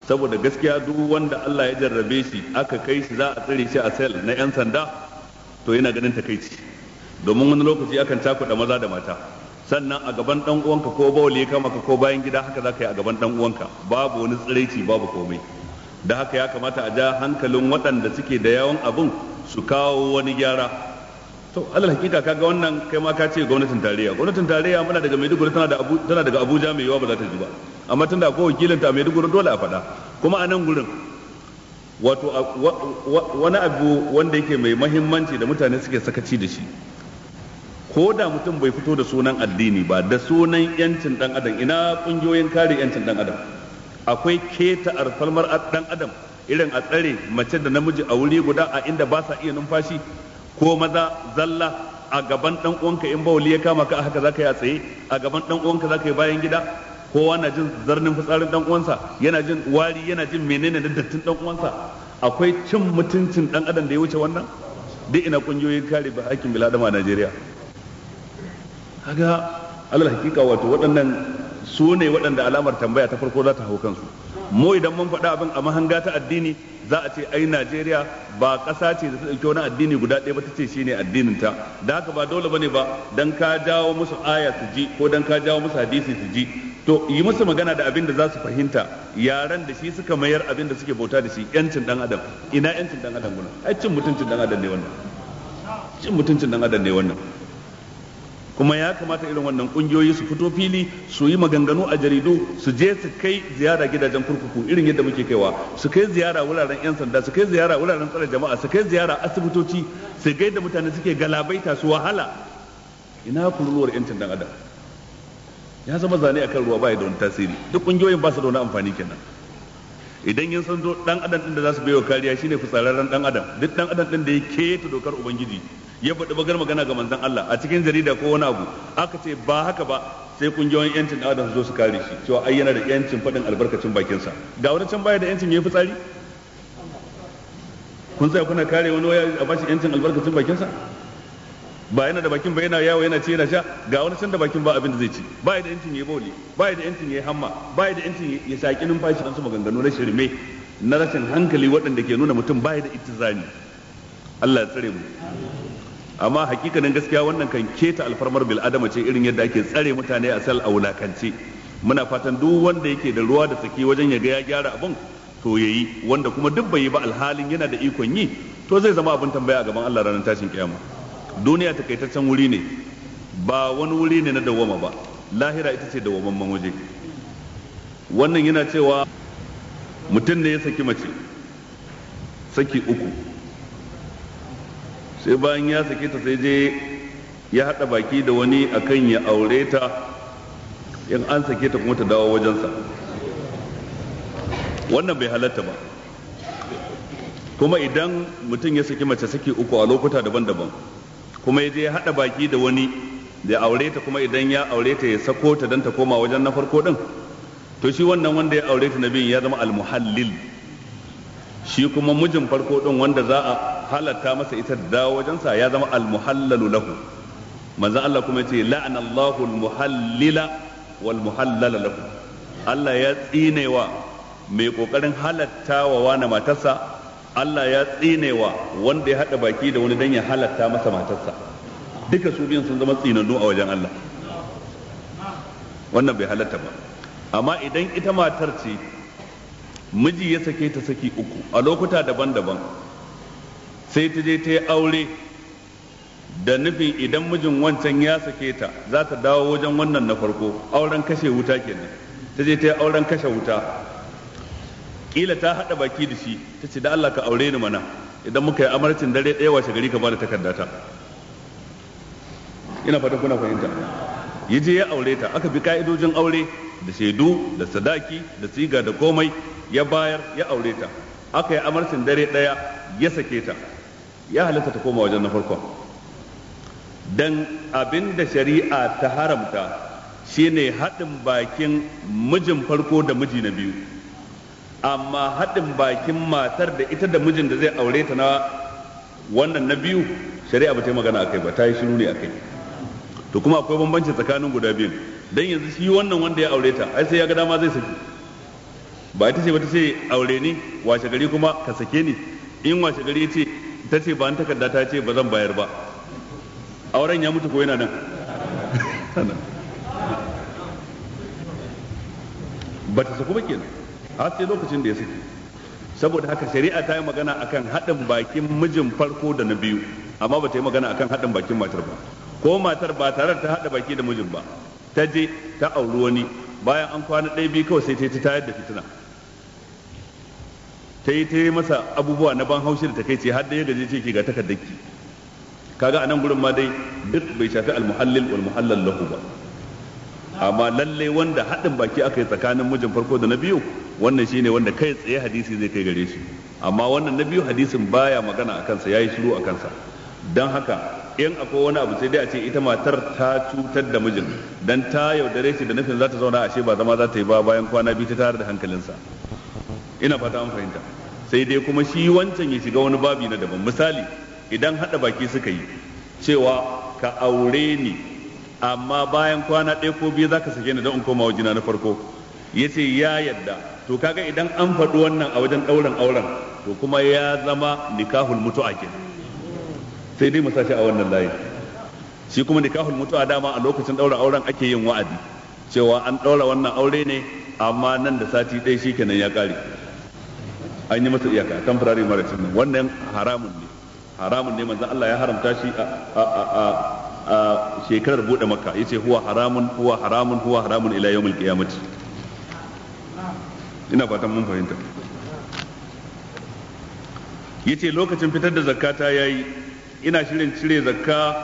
Saboda gaskiya duk wanda Allah ya jarrabe shi aka kai shi za a tsare shi a sel na 'yan sanda, to yana ganin takaici. Domin wani lokaci akan cakuɗa maza da mata, sannan a gaban ɗan uwanka ko bawali ya kama ka ko bayan gida, haka za ka yi a gaban ɗan uwanka, babu wani tsiraici, babu komai. Da haka ya kamata a ja hankalin waɗanda suke da yawan abun su kawo wani gyara. To alal hakika kaga wannan kai ma ka ce gwamnatin tarayya, gwamnatin tarayya muna daga Maiduguri, tana da Abu, tana daga Abuja, mai yiwa ba za ta ji ba, amma tunda akwai wakilin ta a Maiduguri dole a faɗa. Kuma a nan gurin wato wani abu wanda yake mai mahimmanci da mutane suke sakaci da shi, ko da mutum bai fito da sunan addini ba, da sunan yancin dan adam, ina kungiyoyin kare yancin dan adam? Akwai keta alfarmar dan adam irin a tsare mace da namiji a wuri guda a inda ba sa iya numfashi, ko maza zalla a gaban dan uwanka, in bawali ya kama ka haka zaka yi a tsaye a gaban dan uwanka, zaka yi bayan gida, kowa na jin zarnin fitsarin dan uwansa, yana jin wari, yana jin menene da dattin dan uwansa. Akwai cin mutuncin dan adam da ya wuce wannan? Duk ina kungiyoyin kare ba hakkin bil'adama a Najeriya? Kaga alal hakika wato waɗannan su ne waɗanda alamar tambaya ta farko za ta hau kansu. Mu idan mun faɗa abin a mahanga ta addini, za a ce ai Najeriya ba ƙasa ce da ta ɗauki wani addini guda ɗaya ba ta ce shine addinin ta, da haka ba dole bane ba dan ka jawo musu aya su ji ko dan ka jawo musu hadisi su ji. To yi musu magana da abin da za su fahimta, yaran da shi suka mayar abin da suke bauta da shi, yancin dan adam. Ina yancin dan adam gurin? Ai cin mutuncin dan adam ne wannan, cin mutuncin dan adam ne wannan. Kuma ya kamata irin wannan kungiyoyi su fito fili su yi maganganu a jaridu, su je su kai ziyara gidajen kurkuku irin yadda muke kaiwa, su kai ziyara wuraren 'yan sanda, su kai ziyara wuraren tsare jama'a, su kai ziyara asibitoci, su gaida mutane suke galabaita su wahala. Ina kururuwar 'yancin dan adam? Ya zama zane akan ruwa, ba ya da wani tasiri. Duk kungiyoyin ba su da wani amfani kenan. Idan yin san dan adam din da za su baiwa kariya shine fitsararren dan adam, duk dan adam din da ya keta dokar ubangiji, ya faɗi bagar magana ga manzon Allah a cikin jarida ko wani abu, aka ce ba haka ba, sai kungiyoyin yancin dan adam su zo su kare shi cewa ai yana da yancin faɗin albarkacin bakinsa. Ga wani can baya da yancin yayi fitsari, kun tsaya kuna kare wani waya a bashi yancin albarkacin bakinsa. Ba yana da bakin ba, yana yawo, yana ci, yana sha. Ga wani can da bakin ba abin da zai ci, ba ya da yancin yayi bawli, ba ya da yancin yayi hamma, ba ya da yancin ya shaki numfashi. Dan su maganganu na shirme na rashin hankali waɗanda ke nuna mutum ba ya da ittizani. Allah ya tsare mu. Amma hakikanin gaskiya wannan kan keta alfarmar bil adama ce, irin yadda ake tsare mutane a sal a wulakance. Muna fatan duk wanda yake da ruwa da tsaki wajen ya ga ya gyara abun, to yayi. Wanda kuma duk bai yi ba alhalin yana da ikon yi, to zai zama abin tambaya a gaban Allah ranar tashin kiyama. Duniya takaitaccen wuri ne, ba wani wuri ne na dawwama ba, lahira ita ce dawwamamman waje. Wannan yana cewa mutum ne ya saki mace saki uku, sai bayan ya sake ta sai je ya haɗa baki da wani akan ya aure ta in an sake ta kuma ta dawo wajensa. Wannan bai halatta ba. Kuma idan mutum ya saki mace saki uku a lokuta daban-daban, kuma ya je ya haɗa baki da wani da ya aure ta, kuma idan ya aure ta ya sako ta don ta koma wajen na farko din, to shi wannan wanda ya aure ta na biyun ya zama almuhallil. Shi kuma mijin farko din wanda za a halatta masa ita da dawo wajensa ya zama almuhallalu lahu. Manzon Allah kuma ya ce la'ana Allahu almuhallila wal muhallala lahu. Allah ya tsinewa mai kokarin halatta wa wani matarsa, Allah ya tsinewa wanda ya haɗa baki da wani dan ya halatta masa matarsa. Duka su biyun sun zama tsinannu a wajen Allah. Wannan bai halatta ba. Amma idan ita matar ce miji ya sake ta saki uku a lokuta daban-daban, sai ta je ta yi aure da nufin idan mijin wancan ya sake ta za ta dawo wajen wannan na farko, auren kashe wuta kenan. Ta je ta yi auren kashe wuta, kila ta haɗa baki da shi, ta ce da Allah ka aure ni mana, idan muka yi amarcin dare ɗaya washe gari ka bada takardata. Ina fatan kuna fahimta. Ya je ya aure ta, aka bi ka'idojin aure da shaidu da sadaki da siga da komai, ya bayar ya aure ta, aka yi amarcin dare ɗaya ya sake ta. Ya halatta ta koma wajen na farkon. Dan abin da shari'a ta haramta shine haɗin bakin mijin farko da miji na biyu, amma haɗin bakin matar da ita da mijin da zai aure ta na wannan na biyu, shari'a ba ta yi magana akai ba, ta yi shiru ne akai. To kuma akwai bambanci tsakanin guda biyun, dan yanzu shi wannan wanda ya aure ta ai sai ya ga dama zai saki. Ba ita ce ba ta ce aure ni washe gari kuma ka sake ni, in washe gari ce ta ce ba an takarda ta ce ba zan bayar ba, auren ya mutu ko yana nan? Ba ta saku ba kenan har sai lokacin da ya saki. Saboda haka shari'a ta yi magana akan haɗin bakin mijin farko da na biyu, amma ba ta yi magana akan haɗin bakin matar ba. Ko matar ba tare da ta haɗa baki da mijin ba, ta je ta auri wani, bayan an kwana ɗaya biyu kawai sai ta yi ta tayar da fitina, ta yi ta yi masa abubuwa na ban haushi da takaici har da ya gaje ce ki ga takardarki. Kaga a nan gurin ma dai duk bai shafi almuhallil wal muhallal lahu ba. Amma lalle wanda haɗin baki aka yi tsakanin mijin farko da na biyu, wannan shine wanda kai tsaye hadisi zai kai gare shi. Amma wannan na biyu hadisin baya magana a kansa, yayi shiru a kansa. Don haka in akwai wani abu sai dai a ce ita matar ta cutar da mijin dan ta yaudare shi da nufin za ta zauna, ashe ba zama za ta yi ba, bayan kwana biyu ta tare da hankalinsa. Ina fata an fahimta. Sai dai kuma shi wancan ya shiga wani babi na daban. Misali, idan haɗa baki suka yi cewa ka aure ni amma bayan kwana ɗaya ko biyu za ka sake ni don in koma wajena na farko, ya ce ya yadda, to kaga idan an faɗi wannan a wajen ɗaurin auren to kuma ya zama nikahul mutu'a kenan. Sai dai mu sashi a wannan layin. Shi kuma nikahul mutu'a dama a lokacin ɗaura auren ake yin wa'adi cewa an ɗaura wannan aure ne amma nan da sati ɗaya shikenan ya ƙare, an yi masa iyaka, temporary marriage ne. Wannan haramun ne, haramun ne. Manzon Allah ya haramta shi a shekarar bude Makka, yace huwa haramun, huwa haramun, huwa haramun ila yawmil qiyamati. Ina fatan mun fahimta. Yace lokacin fitar da zakka ta yayi, ina shirin cire zakka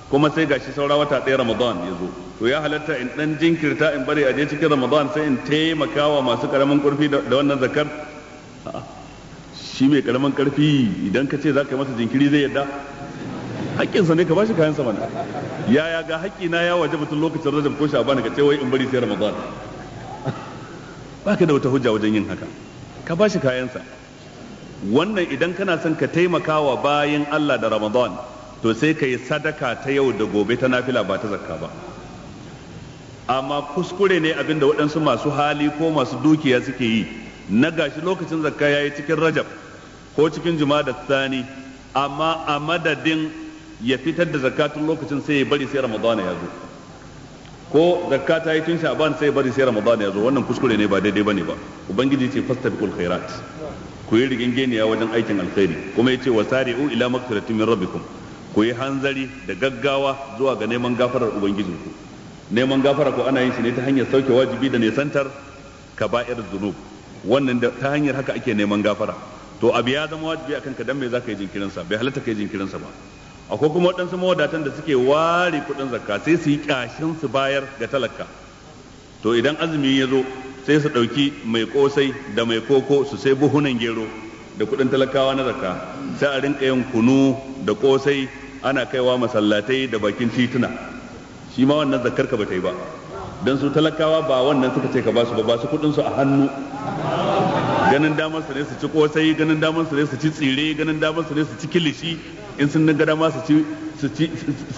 kuma sai gashi saura wata ɗaya Ramadan ya zo, to ya halatta in dan jinkirta in bari a je cikin Ramadan sai in taimaka wa masu karamin kurfi da wannan zakkar? Shi mai karamin karfi idan ka ce za ka yi masa jinkiri zai yadda? Haƙƙinsa ne, ka bashi kayansa mana. Yaya ga haƙƙina ya waje mutum lokacin Rajab ko Sha'ban ka ce wai in bari sai Ramadan? Baka da wata hujja wajen yin haka, ka bashi kayansa. Wannan idan kana son ka taimaka wa bayin Allah da Ramadan, to sai ka yi sadaka ta yau da gobe ta nafila, ba ta zakka ba. Amma kuskure ne abinda waɗansu masu hali ko masu dukiya suke yi na gashi lokacin zakka yayi cikin Rajab ko cikin Jumada Thani, amma a madadin ya fitar da zakatun lokacin sai ya bari sai Ramadana ya zo, ko zakka ta yi tun Sha'ban sai ya bari sai Ramadana ya zo. Wannan kuskure ne, ba daidai bane ba. Ubangiji ce fastabiqul khairat, ku yi rigingeniya wajen aikin alkhairi, kuma yace wasari'u ila magfiratin min rabbikum, ku yi hanzari da gaggawa zuwa ga neman gafarar ubangijinku. Neman gafara ko ana yin shi ne ta hanyar sauke wajibi da nisantar kaba'ir zunub. Wannan ta hanyar haka ake neman gafara. To abu ya zama wajibi akan ka, dan me zaka yi jinkirin sa? Bai halatta kai jinkirin sa ba. Akwai kuma waɗansu mawadatan da suke ware kuɗin zakka sai su yi ƙyashin su bayar ga talaka. To idan azumi ya zo sai su ɗauki mai ƙosai da mai koko su sai buhunan gero da kuɗin talakawa na zakka, sai a rinka yin kunu da ƙosai ana kaiwa masallatai da bakin tituna. Shi ma wannan zakkar ka bata yi ba, dan su talakawa ba wannan suka ce ka ba su ba, ba su kuɗin su a hannu. Ganin damar su ne su ci kosai, ganin damar su ne su ci tsire, ganin damar su ne su ci kilishi, in sun ga dama su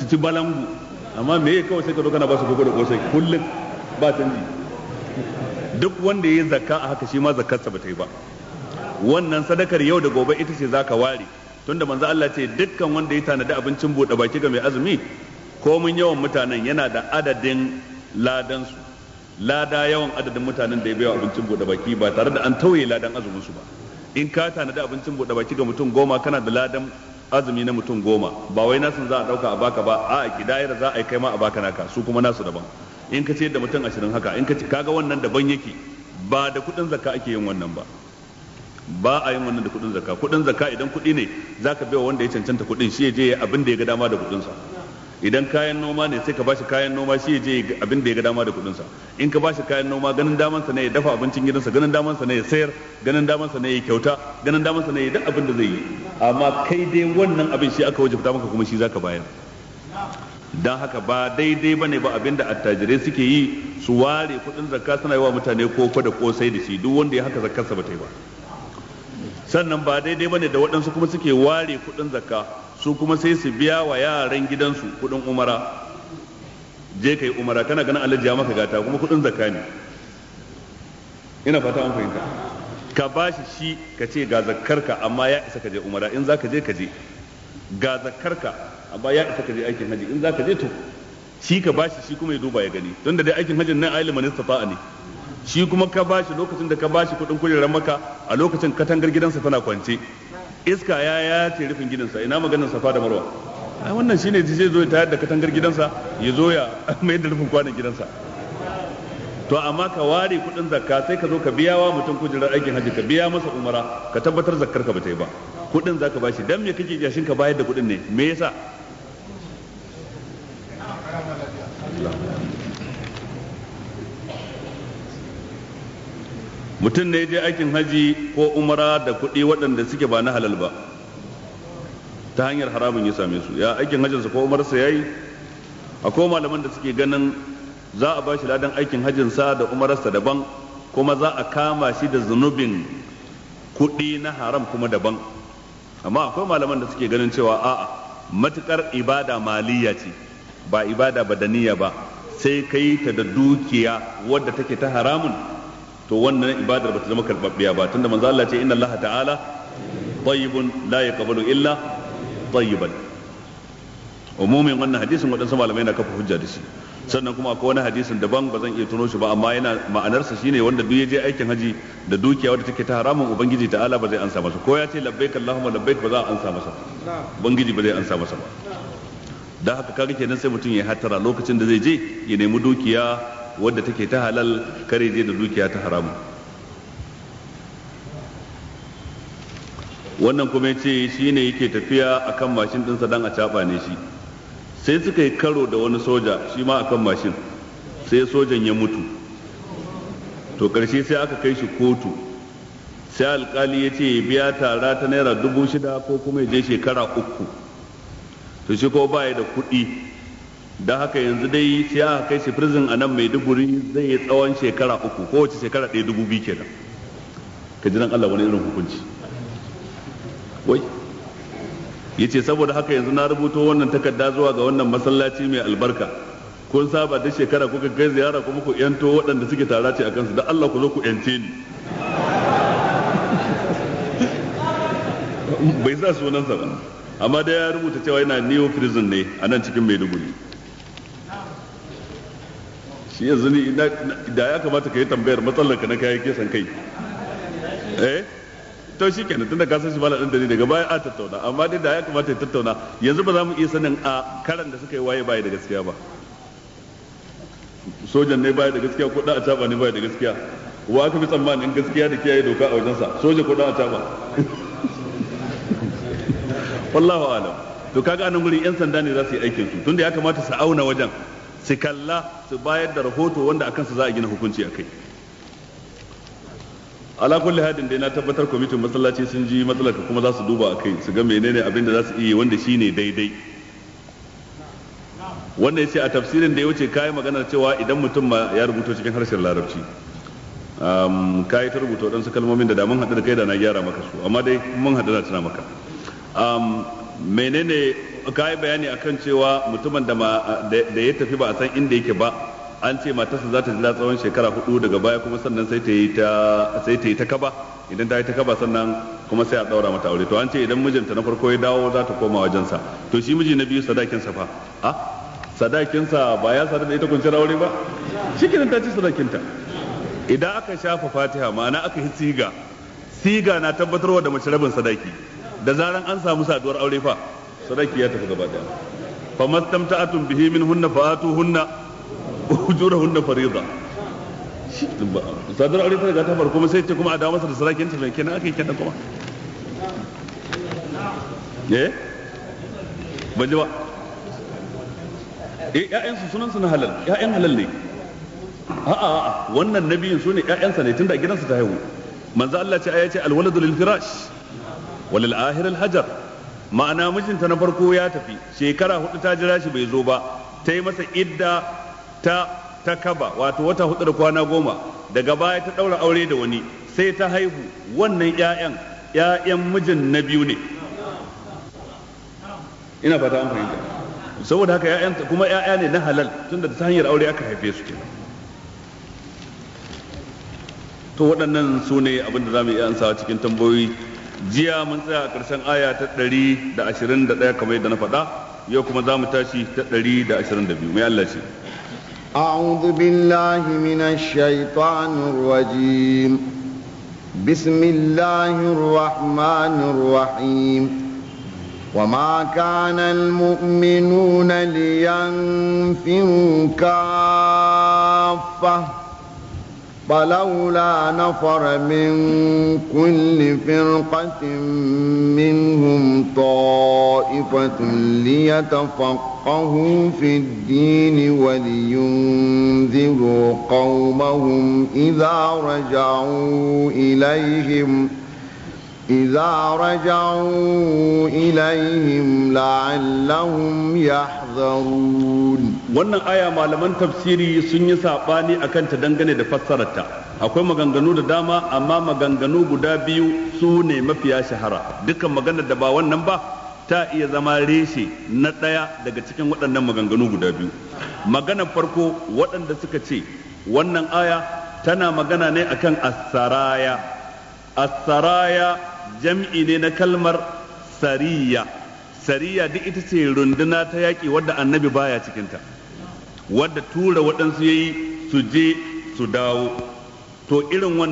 ci balangu. Amma me ya kawai sai ka zo kana ba su koko da kosai kullum ba canji. Duk wanda ya yi zakka a haka shi ma zakkarsa ba ta yi ba. Wannan sadakar yau da gobe ita ce zaka ware, tunda manzo Allah ce dukkan wanda ya tanadi abincin buɗe baki ga mai azumi, komin yawan mutanen yana da adadin ladansu, lada yawan adadin mutanen da ya baiwa abincin buɗe baki, ba tare da an tauye ladan azumin su ba. In ka tanadi abincin buɗe baki ga mutum 10, kana da ladan azumi na mutum 10. Ba wai nasun za a ɗauka a baka ba, a kidayar za a yi kai ma a baka naka, su kuma nasu daban. In ka ce da mutum 20 haka, in ka ce kaga wannan daban yake, ba da kuɗin zakka ake yin wannan ba. Ba a yin wannan da kuɗin zakka. Kuɗin zakka idan kuɗi ne zaka baiwa wanda ya cancanta kuɗin, shi ya je abin da ya ga dama da kuɗinsa. Idan kayan noma ne sai ka bashi kayan noma, shi ya je abin da ya ga dama da kuɗinsa. In ka bashi kayan noma, ganin damansa ne ya dafa abincin gidansa, ganin damansa ne ya sayar, ganin damansa ne ya kyauta, ganin damansa ne ya duk abin da zai yi. Amma kai dai wannan abin shi aka wajabta maka kuma shi zaka bayar. Dan haka ba daidai bane ba abin da attajirai suke yi, su ware kuɗin zakka suna yi wa mutane koko da kosai da shi. Duk wanda ya haka zakkarsa ba ta yi ba. Sannan ba daidai bane da waɗansu kuma suke ware kuɗin zakka, su kuma sai su biya wa yaran gidansu kuɗin umara. Je kai umara, kana ganin alhaji ya maka gata, kuma kuɗin zakka ne. Ina fata an fahimta. Ka bashi shi ka ce ga zakkarka amma ya isa ka je umara, in za ka je ka je. Ga zakkarka amma ya isa ka je aikin haji, in za ka je to shi ka bashi, shi kuma ya duba ya gani, tun da dai aikin hajjin nan ayyul man istata'a ne. Shi kuma ka bashi lokacin da ka bashi kudin kujerar maka, a lokacin katangar gidansa tana kwance, iska ya ce rufin gidansa, ina maganar safa da marwa? Ai wannan shine zai zo ya tayar da katangar gidansa, ya zo ya mai da rufin kwanan gidansa. To amma ka ware kudin zakka sai ka zo ka biya wa mutum kujerar aikin haji, ka biya masa umara, ka tabbatar zakkar ka bata yi ba, kudin zaka bashi. Dan me kake kyashin ka bayar da kudin ne? Me yasa? Mutum ne je aikin haji ko umara da kuɗi waɗanda suke ba na halal ba, ta hanyar haramun ya same su, ya aikin hajjinsa ko umarsa ya yi? Akwai malaman da suke ganin za a ba shi ladan aikin hajjinsa da umararsa daban, kuma za a kama shi da zunubin kuɗi na haram kuma daban. Amma akwai malaman da suke ganin cewa a'a, matukar ibada maliya ce ba ibada badaniya ba, sai kai ta da dukiya wadda take ta haramun, to wannan ibadar bata zama karbabbiya ba, tunda manzo Allah ce inna Allah ta'ala tayyibun la yaqbalu illa tayyiban. Umumin wannan hadisin waɗansu malamai na kafa hujja da shi. Sannan kuma akwai wani hadisin daban ba zan iya tuno shi ba, amma yana ma'anarsa shine wanda duk ya je aikin haji da dukiya wadda take ta haramun, ubangiji ta'ala ba zai ansa masa, ko ya ce labbaik Allahumma labbaik ba za a ansa masa, ubangiji ba zai ansa masa ba. Dan haka kaga kenan sai mutum ya hattara lokacin da zai je ya nemi dukiya wadda take ta halal, kare je da dukiya ta haramun. Wannan kuma ya ce shi ne yake tafiya akan mashin ɗinsa dan a caɓa ne shi, sai suka yi karo da wani soja shi ma akan mashin, sai sojan ya mutu. To ƙarshe sai aka kai shi kotu, sai alkali ya ce ya biya tara ta naira 6,000 ko kuma ya je shekara 3. To shi ko baya da kuɗi, don haka yanzu dai sai aka kai shi prison a nan Maiduguri, zai yi tsawon shekara 3, kowace shekara ɗaya 2,000 kenan. Ka ji nan Allah wani irin hukunci. Wai yace saboda haka yanzu na rubuto wannan takarda zuwa ga wannan masallaci mai albarka, kun saba duk shekara kuka kai ziyara kuma ku yanto waɗanda suke tara ce a kansu, da Allah ku zo ku yance ni. Bai sa sunansa ba, amma dai ya rubuta cewa yana new prison ne a nan cikin Maiduguri. Shi yanzu ni da ya kamata ka yi tambayar matsalar ka na kayan kisan kai. Eh to shi kenan, tunda ka san shi malam din daga baya a tattauna, amma dai da ya kamata ya tattauna. Yanzu ba za mu iya sanin a karan da suka yi waye baya da gaskiya ba, sojan ne baya da gaskiya ko dan acaba ne baya da gaskiya. Wa aka fi tsammanin gaskiya da kiyaye doka a wajensa, soja ko dan acaba? Wallahu alam. To kaga anan gurin yan sanda ne za su yi aikin su, tunda ya kamata su auna wajen, su kalla, su bayar da rahoto wanda akan su za a gina hukunci akai. Ala kulli hadin dai na tabbatar kwamitin masallaci sun ji matsalar ka kuma za su duba akai su ga menene abin da za su iya wanda shine daidai. Wanda yace a tafsirin da ya wuce kai maganar cewa idan mutum ma ya rubuto cikin harshen Larabci, kai ta rubuta waɗansu kalmomin da mun haɗu da kai da na gyara maka su, amma dai mun haɗu da tuna maka. Menene kai bayani akan cewa mutumin da ya tafi ba a san inda yake ba, an ce matarsa za ta jira tsawon shekara 4, daga baya kuma sannan sai ta yi ta kaba, idan ta yi ta kaba sannan kuma sai a daura mata aure. To an ce idan mijinta na farko ya dawo za ta koma wajensa. To shi miji na biyu sadakinsa fa, a sadakinsa ba ya sadu da ita kwanciyar aure ba, shikenan ta ci sadakinta. Idan aka shafa fatiha, ma'ana aka yi siga, siga na tabbatarwa da mace rabin sadaki. Da zaran an samu saduwar aure fa sadaki ya tafi gaba daya. Fa mastamta'atun bihi minhunna fa'atuhunna ujurahunna fariida. Shi saduwar aure ta riga ta faru, kuma sai ce kuma a dawo masa da sadakin ta, mai kenan aka yi kenan kuma. Eh ban ji ba. Eh ƴaƴansu sunan su na halal, ƴaƴan halal ne. A'a a'a wannan nabiyin su ne ƴaƴansa ne tunda a gidansa ta haihu. Manzo Allah ce aya ce alwaladu lil firash walil ahir al hajar. Ma'ana mijinta na farko ya tafi shekara 4 ta jira shi bai zo ba, ta yi masa idda ta kaba, wato wata 4 da kwana 10. Daga baya ta daura aure da wani sai ta haihu. Wannan ƴaƴan ƴaƴan mijin na biyu ne. Ina fata an fahimta. Saboda haka ƴaƴan kuma ƴaƴa ne na halal tunda ta hanyar aure aka haife su kenan. To waɗannan su ne abin da za mu iya ansawa cikin tambayoyi. Jiya mun tsaya a ƙarshen aya ta 121 kamar yadda na faɗa, yau kuma za mu tashi ta 122. Mai Allah ce. أعوذ بالله من الشيطان الرجيم. بسم الله الرحمن الرحيم. وما كان المؤمنون لينفروا كافة فلولا نفر من كل فرقة منهم طائفة ليتفقهوا في الدين ولينذروا قومهم إذا رجعوا إليهم لعلهم يحذرون. Wannan aya malaman tafsiri sun yi saɓani akan ta dangane da fassararta. Akwai maganganu da dama, amma maganganu guda biyu su ne mafiya shahara. Dukkan maganar da ba wannan ba ta iya zama reshe na ɗaya daga cikin waɗannan maganganu guda biyu. Maganar farko, waɗanda suka ce wannan aya tana magana ne akan asaraya. Asaraya jam'i ne na kalmar sariya. Sariya duk ita ce runduna ta yaƙi wadda Annabi baya cikinta, wadda tura waɗansu yayi su je su dawo. To irin wannan